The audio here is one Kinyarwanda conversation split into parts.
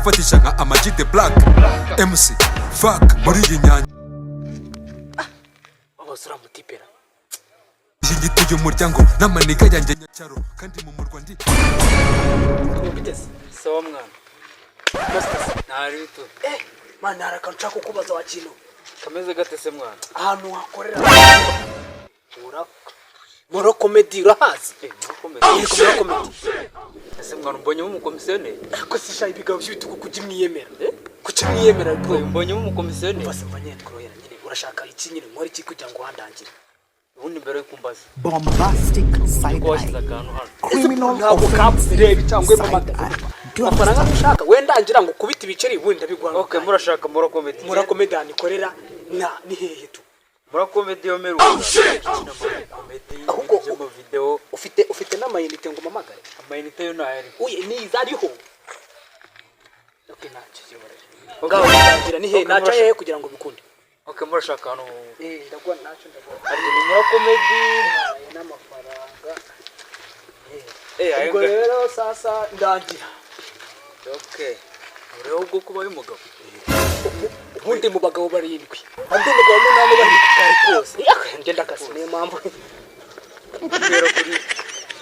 Ndafatisha nka Ama G The Black, MC fuck muri iyi nyanja. Wabaze uriya mutipera. Iyi umuryango n'amaniga yanjye nyacyaro kandi mu murwa ndi. Biteze? Sawa mwana. Masters. Ntari bito. Eh man, hari akantu nshaka kukubaza wa kintu. Kameze gate se mwana? Ahantu hakorera Mura Comedy urahazi? Eh, Mura Comedy? Yego, Mura Comedy. Ese mwana, umbonyemo umukomisiyoneri? Ariko si sha, ibigabo by'ibitugu, kuki mwiyemera? Kuki mwiyemera, bro? Umbonyemo umukomisiyoneri? Bose mva nyine, tworohera nyine. Urashaka iki nyine? Nkora iki kugira ngo wandangire? Ubundi mbere yo kumbaza Bombastic side ko washyize eye. akantu hano. Criminal Ntabwo kapfu, reba cyangwa side mpamagara. eye. Amafaranga ushaka wenda ngira ngo ukubite ibiceri, wenda biguha. Okay, murashaka Mura Comedy? Mura Comedy ahantu ikorera na ni hehe tu? Mura Comedy yo meruka comedy. Ahubwo- By'amavideo. Ufite n'amayinite ngo umpamagare? Amayinite yo ntayari. Uye niza ariho. Okay, ntacyo, kiyoborere ngaho. Ndangira ni hehe? Okay, Naca hehe kugira ngo bikunde? Okay, murashaka ahantu? Eh, ndaguha, ntacyo, ndaguha. Ariko ni Mura Comedy. Aya n'amafaranga. Eh, ayo Ubwo rero sasa ndangira. Okay, ureho bwo kuba umugabo. Ubundi mu bagabo barindwi andi umugabo munani barindwi kare kose ngenda akasi, niyo mpamvu. Kubera kuri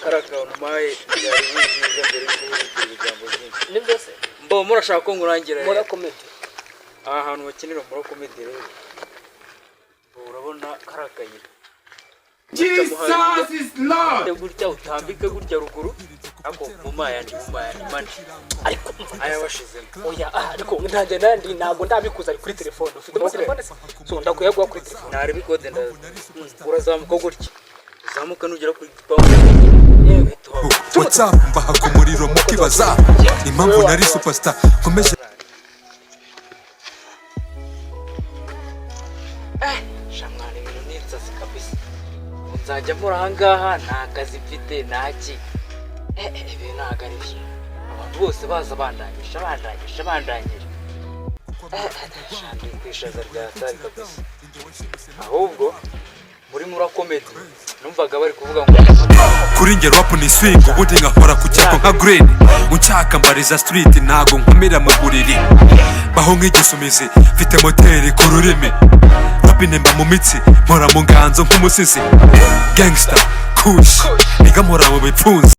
kariya kantu maye byari byiza mbere yuko uvuga ibigambo byinshi. Ni byose. Mbo murashaka ko nkurangira rero? Mura Comedy. Aha hantu bakinira Mura Comedy rero, mbo urabona kariya kayira? Jesus is Lord. Gutya utambike gutya ruguru, ariko mu mayandi mani. Ariko Aya washizemo. Oya, ah, ariko ntanjye nandi ntabwo ndabikuza, ari kuri telefone. Ufite muri telefone se? So ndakuyaguha kuri telefone. Nareba ikode, ndaza. Urazamuka gutya, uzamuka nugera kuri gipangu uhita uhava. What's up, mbaha ku muriro mukibaza impamvu nari superstar nkomeje. Sha mwana, ibintu ni insazi kabisa. Ubu nzajya mpora ahangaha nta kazi mfite, nta ki. Eh, eh, ibintu ntabwo ari byo. Abantu bose baza bandangisha, bandangisha, bandangira. Eh, eh, sha, ndi kwishaza rya hatari kabisa. Ahubwo muri Mura Comedy numvaga bari kuvuga ngo Kuri njye rap ni swing, ubundi nkahora ku cyako nka green. Unshaka mbariza street, ntago nkomera mu buriri, baho nk'igisumizi, mfite moteri ku rurimi. Rap inemba mu mitsi, mpora mu nganzo nk'umusizi, gangster kush niga, mpora mu bipfunsi.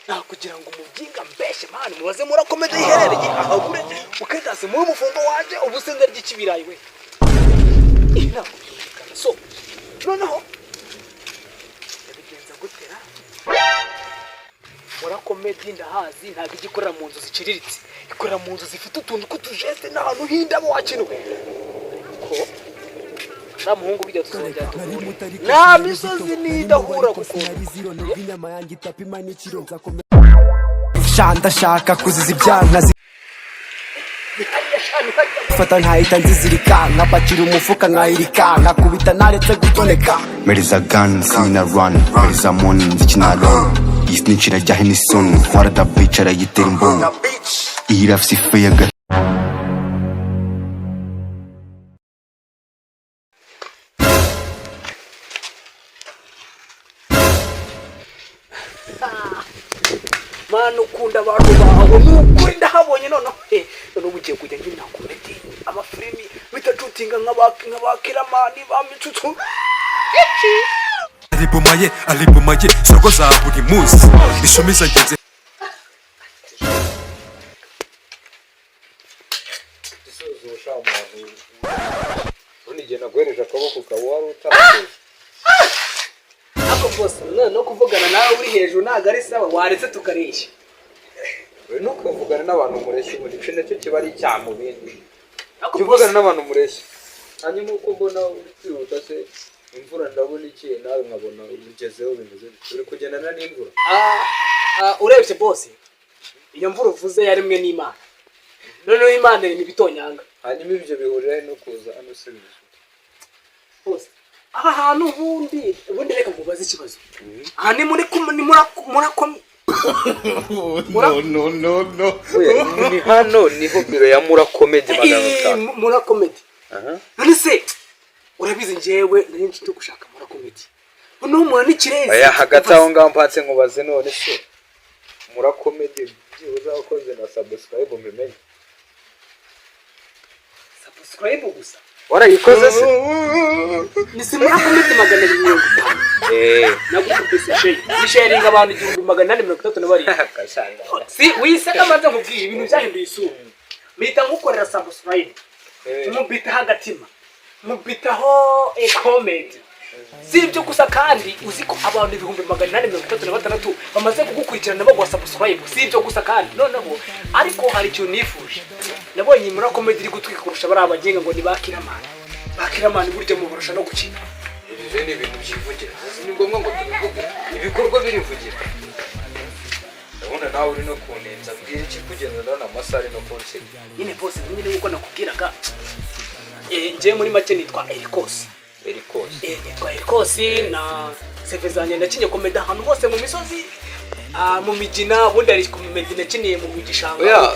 Nta kugira ngo umubyinga mbeshye man, mubaze Mura Comedy iherereye ahabure mukadasi muri umufungo wanje. Ubu se ndarya ikibirayi we? Ibi ntabwo byumvikana. So noneho ndabigenza gutera? Mura Comedy ndahazi, ntabwo ijya ikorera mu nzu ziciriritse, ikorera mu nzu zifite utuntu tw'utujeste n'ahantu h'indabo wakinuwe. Ariko nta muhungu burya tuzongera duhure, nta misozi n'idahura kuko Sha, ndashaka kuziza ibyanka fata nkahita nzizirika, nkapakira umufuka nkahirika, nkakubita ntaretse gutoneka. Meriza gun, sinina run, Meriza money, nzikina alone. Iyi snitch irajya Henison, ntwara da bitch arayitera imboni. Iyi irafise ife y'aga Mana, ukunda abantu bawe ni ukuri. Ndahabonye noneho. Noneho ubu ugiye kujya nkina comedy, amafilimi bitacutinga nk'aba Kiramani ba Mitsutsu. Alibumaye, alibumaye sorogo za buri munsi, ishumi zangenze. Igisubizo ushaka umuntu ubundi igihe naguhereje akaboko ukaba wari utarakoze. Ariko bose no kuvugana nawe uri hejuru ntabwo ari sawa, waretse tukareshya. We ntukavugane n'abantu mureshya, ubundi ico nacyo kiba ari icyaha mu bindi. Ariko Jya uvugana n'abantu mureshya. Hanyuma uko mbona uri kwihuta se, imvura ndabona ikeye, nawe nkabona ugezeho, bimeze bite? Uri kugendana n'imvura? Ah, ah, urebye bose, iyo mvura uvuze yaremwe n'Imana, noneho Imana irema ibitonyanga. Hanyuma ibyo bihurira he no kuza hano se, bimeze bite? Bose aha hantu ubundi reka nkubaze ikibazo. Aha ni muri ni muri No, no, no. Oya, ni hano niho biro ya Mura Comedy 500. Mura Comedy. None se urabizi, njyewe nari nshinzwe gushaka Mura Comedy, noneho umuntu n'ikirezi. Aya, hagati aho ngaho mpatse nkubaze, none se Mura Comedy byibuze wakoze na subscribe mbimenye. Subscribe gusa? Warayikoze se? Ni si Mura Comedy 250. Eh. Nagukubise share, nisharinga abantu 1837. Si wiseka, maze nkubwiye ibintu byahinduye isura, mpita nkukorera subscribe, mubitaho agatima, mubitaho comment. Si ibyo gusa kandi, uzi ko abantu 836,000 bamaze kugukurikirana baguha subscribe? Si ibyo gusa kandi noneho, ariko hari ikintu nifuje. Nabonye Mura Comedy iri gutwika kurusha bariya bagenga ngo ni ba Kiramani. Ba Kiramani burya mubarusha no gukina. Ibyo ni ibintu byivugira, ni ngombwa ngo tubivuge? Ibikorwa birivugira. Ndabona nawe uri no kunenza. Mbwira iki kugenda, ndabona amasaha ari no kunsiga. Nyine bose, nyine nkuko nakubwiraga, njyewe muri make nitwa Erikosi. Erikosi? Nitwa Erikosi na CV zanjye nakinye comedy ahantu hose mu misozi, mu migina. Ubundi hari comedy nakiniye mu gishanga. Oya,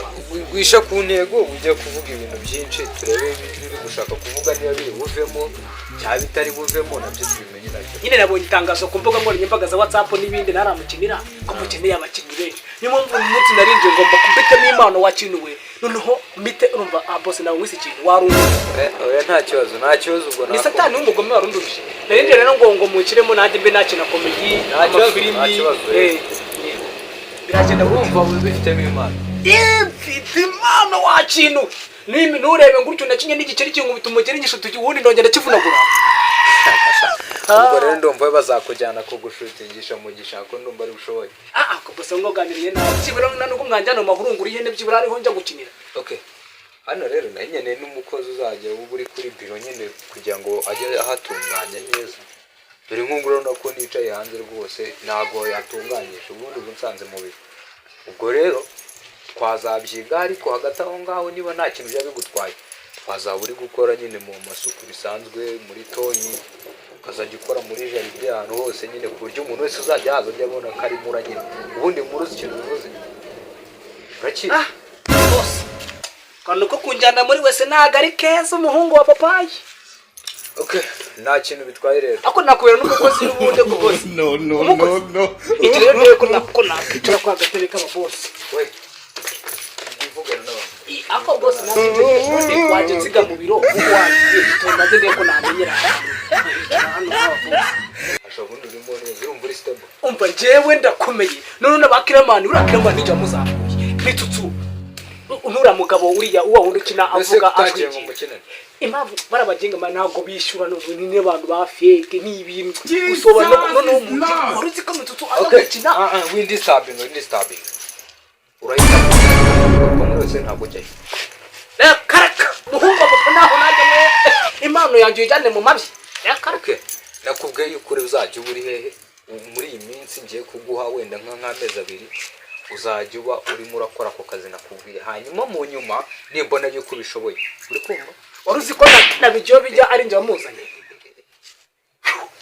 gwisha ku ntego, ujya kuvuga ibintu byinshi, turebe ibyo uri gushaka kuvuga niba biri buvemo cyangwa bitari buvemo, nabyo tubimenye nabyo. Nyine nabonye itangazo ku mbuga nkoranyambaga za WhatsApp n'ibindi, ntaramukinira ko mukeneye abakinnyi benshi. Niyo mpamvu uyu munsi narinjiye, ngomba kumbitemo impano wakinuwe. Noneho mite urumva, bose nawe mwise ikintu warunze. Oya, nta kibazo, nta kibazo ubwo. Ni satani w'umugome warundurije. Narinjiye rero ngo mushyiremo nanjye mbe nakina comedy. Nta kibazo, Amafilimi. nta kibazo. Biragenda Urumva ubifitemo impano? Mfite impano wa kintu. Nturebe ngo utyo nakinye n'igikeri kinkubita umugeri ngishuti, ubundi ndongera kivunagura. Ubwo rero ndumva bazakujyana kugushutingisha mu gishanga, ko ndumva ari bushoboye. Ah, gusa ngoganiriye nabi, byibura na nubwo mwanjyana mu mahurunguru y'ihene, byibura ariho njya gukinira. Okay, hano rero nayo nkeneye n'umukozi uzajya uba uri kuri biro nyine kugira ngo ajye ahatunganya neza. Dore nk'ubu urabona ko nicaye hanze rwose, ntabwo yatunganyije. Ubundi ubu nsanze mu biro. Ubwo rero twazabyiga, ariko hagati aho ngaho niba nta kintu byaba bigutwaye, wazaba uri gukora nyine mu masuku bisanzwe muri toyi, ukazajya ukora muri jardin, ahantu hose nyine, ku buryo umuntu wese uzajya haza ajya abona ko ari mura nyine. Ubundi muruzi ikintu bivuze? Urakizi? Bose kantu ko kunjyana muri wese ntabwo ari keza, umuhungu wa papayi. Okay, nta kintu bitwaye rero. Ako nakubera n'umukozi n'ubundi ko bose. No, no, no, no. Iki rero niwe ko ko nakwicara kwa gatebe k'ababosi. We, uvugana n'abantu. Ako bose nanjye ubundi wajya nsiga mu biro kuko wagiye tumaze ndebe ko namenyera nkicara hano n'ababosi. Ashobora ubundi urimo neza, urumva uri stable? Umva, njyewe ndakomeye. None n'abakiramani, uriya kiramani nijya muzamuye nitutsu nuriya mugabo uriya uwa wundi ukina Mbese avuga utagiye ngo ajwigira. mukinane? Impamvu barabagenga man ntabwo bishyura, none ni n'abantu ba fake, ni ibintu usobanura. Noneho umuntu wari uzi ko Mitsutsu aza Okay. gukina. Ah, ah, windisturbing, windisturbing. Urahitamo muri wese, ntabwo ujyayo. Reka reka, muhungu wa papa, naho nanjye mwe impano yanjye uyijyane mu mabyi, reka reka. Okay, nakubwiye yuko uri uzajya uba uri hehe muri iyi minsi ngiye kuguha, wenda nk'amezi 2 uzajya uba urimo urakora ako kazi nakubwiye, hanyuma mu nyuma nimbona yuko ubishoboye, uri kumva? Wari uzi ko na bijyo bijya ari njye wamuzanye?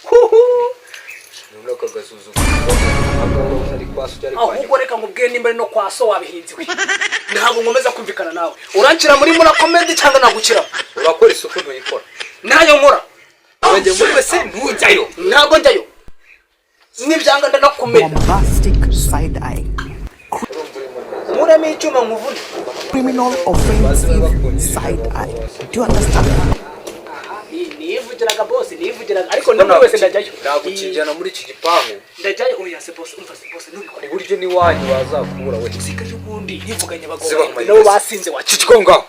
Huhu. None aka gasuzuguro ntabwo ari kwa so ari kwa Ahubwo reka nkubwire, nimba ari no kwa so wabihinze we, ntabwo nkomeza kumvikana nawe. Uranshyira muri Mura Comedy cyangwa nagukiramo? Urakora isuku, ntuyikora? Nayo nkora. Urajya muri wese, ntujyayo? Ntabwo njyayo, nibyanga ndanakumena. Bombastic side eye. Urumva urimo neza? Nkuremo icyuma nkuvune. Criminal offensive side eye. Do you understand? Nivugiraga bose, nivugiraga, ariko no muri wese ndajyayo. Ntabwo ukijyana muri iki gipangu. Ndajyayo. Oya se bose, umva se bose, ntubikore. Ku buryo n'iwanyu bazakubura we. Usikaje ubundi nivuganye abagabo Ziba barindwi nabo basinze wacu. Ciciko ngaho.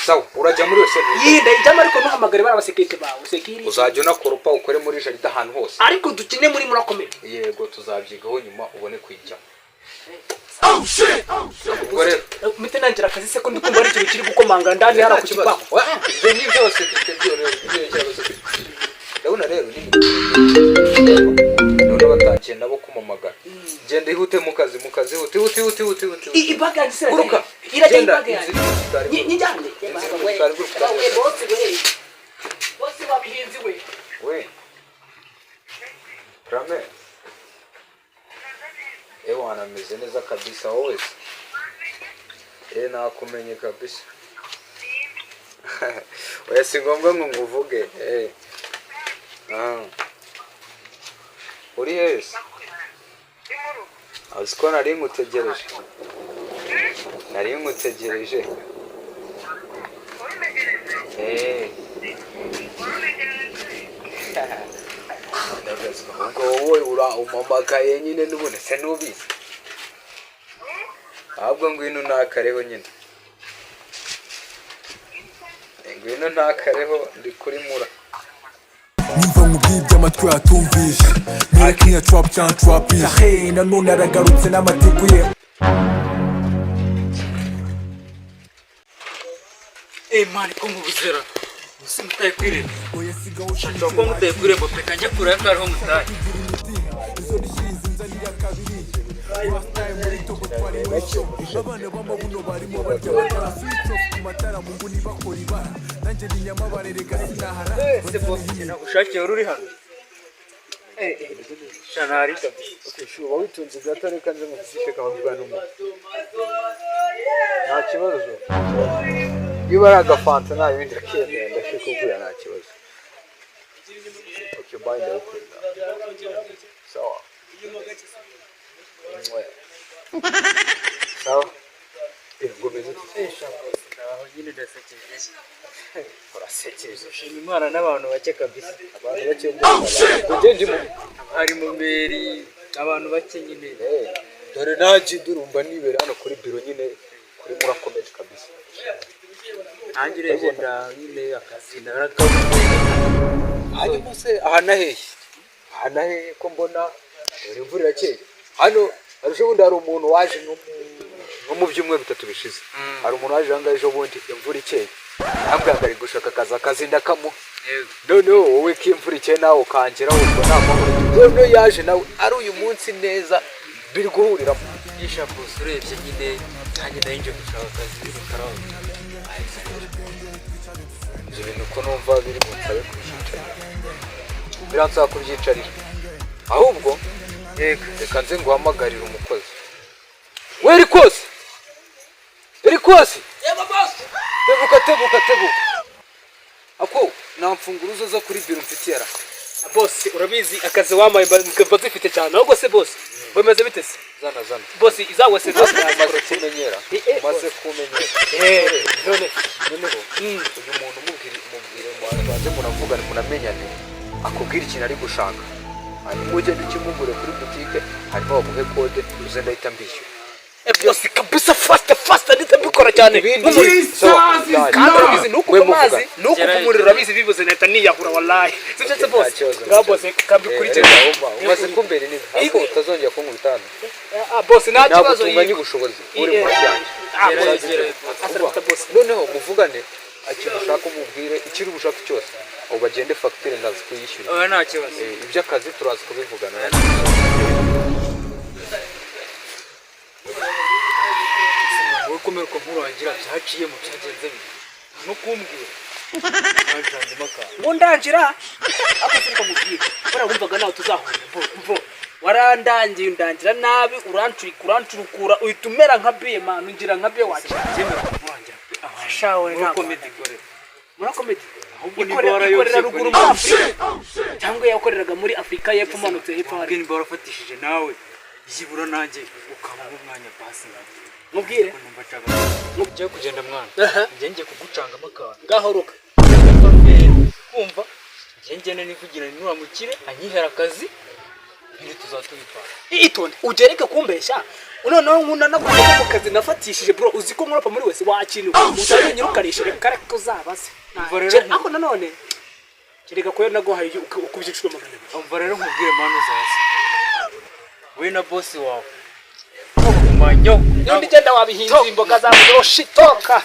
Sawa, urajya muri wese, ntujyayo? Iyi ndayijyamo, ariko ntuhamagare bari abasekirite bawe sekiri. Uzajya unakoropa, ukore muri jardin, ahantu hose. Ariko dukine muri Murakomeye. Yego, tuzabyigaho nyuma ubone kuyijyamo. Ubwo rero Mpite nangira akazi se, ko ndi kumva ari ikintu kiri gukomanga ndani hariya ku gipangu? Ibyo ni byose dufite byoroheje. Ndabona rero ni none batangiye nabo kumamagara. Genda ihute mu kazi, mu kazi, ihute, ihute, ihute, ihute, ihute. Ibaga yanjye se? Guruka. Irajya. Genda, Ibaga yanjye inzira iri mu gikari. Nyijyane. Inzira iri mu gikari, guruka. We bosi, we bosi wabihinzi we. We Rame, ewana, ameze neza kabisa. Wowe se? Nakumenye kabisa. Oya, si ngombwa ngo nguvuge. Ah. Uri hehe se? Uzi ko nari nkutegereje, nari nkutegereje. Eh. Ubwo wowe ura umpamagaye nyine n'ubundi se nubizi? Ahubwo ngwino ntakareho nyine. Ngwino ntakareho, ndi kuri mura. Nyumva nkubwibye amatwi yatumvishe, mwereke nka trap cyangwa trapish. Hey, nanone aragarutse n'amatiku ye. Eh man, ko mubuzera musi mutaye kwirembo? Ushobora kuba mutaye kwirembo pe, kanjya kure y'ako hariho mutaye. Izo nishize nzanira kabiri. Last time muri Togo twari muri show, abana b'amabuno barimo barya amatara, switch off ku matara mu nguni bakora ibara, nanjye ni nyamabare rega sinahara. Ese boss, ushakiye wari uri hano shanari kabisa. Okay, sure, uba witunze gato, reka nze muvugishije kamavugana n'umuntu. Nta kibazo. Niba ari agafanta nta bindi akemera, ndakikugurira nta kibazo. Okay, bye, ndagukunda. Sawa. Mwah. Sawa. Eh, ngo meze ute? Aho nyine ndasekeje. Urasekeje. Shima Imana n'abantu bake kabisa. Abantu bake ngo njye ndimo. Harimo mberi abantu bake nyine. Eh, dore nanjye ndurumva nibera hano kuri biro nyine kuri murakomeje kabisa. Nanjye urebye nda nyine akazi narakabuze. Hanyuma se aha na hehe? Aha na hehe ko mbona dore imvura irakeye hano? Hari ejo bundi hari umuntu waje nko mu byumweru 3 bishize, hari umuntu waje aha ngaha ejo bundi imvura ikeye, arambwira ngo ari gushaka akazi, akazi ndakamuha. Noneho wowe ko imvura ikeye nawe ukangeraho, ubwo nta mahoro. Noneho yaje nawe ari uyu munsi neza biri guhuriramo. Yisha boss, urebye nyine nanjye nari nje gushaka akazi karabo. Ibyo bintu ko numva biri bunsabe kubyicarira, biransaba kubyicarira ahubwo. Reka nze nguhamagarire umukozi we. Erikosi, Erikosi, tebuka, tebuka, tebuka. Ako nta mfunguruzo zo kuri biro mfitiye ra? Boss, urabizi akazi wamaye mba zifite cyane. Ahubwo se boss, bimeze bite se? Zana, zana. Boss, izawe se rwose. Umaze kumenyera, umaze kumenyera. Eh, none? Noneho uyu muntu umubwire, umubwire, mubanze munavugane, munamenyane, akubwire ikintu ari gushaka, hanyuma ugende ukimugure kuri butike, hanyuma baguhe kode, uze ndahita mbishyura. Eh, boss, kabisa fast fast ndita mbikora cyane. Ibindi Kandi urabizi nuko We amazi muvugane. nuko umuriro urabizi bivuze nahita niyahura wallahi, sibyo se boss? Nta kibazo, nta Ngaho boss, kibazo. kambikurikira. Eh, reka wumva, umaze kumbera inini ariko utazongera kunkubita hano. Ah boss, nta Ntabwo kibazo. tunganya ubushobozi, uri munsi yanjye. Ah, Vuba. Noneho muvugane, ikintu ushaka umubwire, icyo uri bushake cyose, ubu bagende fagitire ndazi kuyishyura. Oya, nta kibazo. Eh, iby'akazi turazi kubivugana. Wowe komerwa nkurangira byaciyemo, byagenze bite no kumbwira mwacanzemo akantu? Ngo ndangira ako sirika mubwire, bora wumvaga nawe tuzahurira mvo mvo, warandangiye undangira nabi, urancurika, urancurukura, uhita umera nka biye man, ungira nka biye wakira. Byemera nkurangira pe aho. Shawe. Muri comedy ikorera. Muri comedy. Ahubwo niba ikorera warayobye ruguru muri Afurika cyangwa yakoreraga muri Afurika y'Epfo umanutse hepfo hari. Ubwo niba warafatishije nawe byibura nanjye ukaba nk'umwanya basi. Mubwire. Ko numva nshaka ngiye kugenda mwana, njye ngiye kugucangamo akantu. Ngaho ruka. Kumva njye ngende nivugira nuramukire anyihera akazi, ibindi tuzatubipanga. Itonde, ugereke kumbeshya noneho nkunda naguye mu kazi nafatishije bro. Uzi ko nkurapa muri wese wakintu utabinyurukanisha, reka reka uzabaze. Umva rero. Ariko nanone kereka ko naguhaye ukubye inshuro 200. Umva rero nkubwire manu, uzaza we na boss wawe manyo. N'undi genda wabihinze imboga zawe, oh shit, toka.